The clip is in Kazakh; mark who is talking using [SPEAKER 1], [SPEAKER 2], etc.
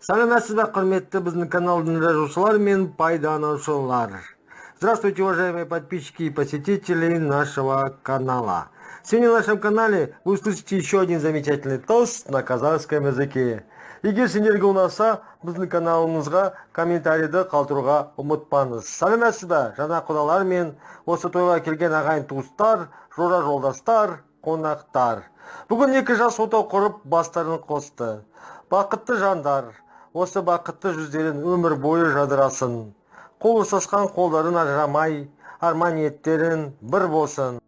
[SPEAKER 1] Сәлеметсіз бе, құрметті біздің каналдың жазушылар мен пайдаланушылар. Здравствуйте, уважаемые подписчики и посетители нашего канала. Сегодня на нашем канале вы услышите еще один замечательный тост на казахском языке. Егер сендерге ұнаса, біздің каналымызға комментарийді қалдыруға ұмытпаңыз. Сәлеметсіз бе, жаңа құдалар мен осы тойға келген ағайын туыстар, жора жолдастар, қонақтар. Бүгін екі жас отау құрып, бастарын қосты. Бақытты жандар, осы бақытты жүздерін өмір бойы жадырасын. Қол ұстасқан қолдарын ажырамай, арман ниеттерін бір болсын.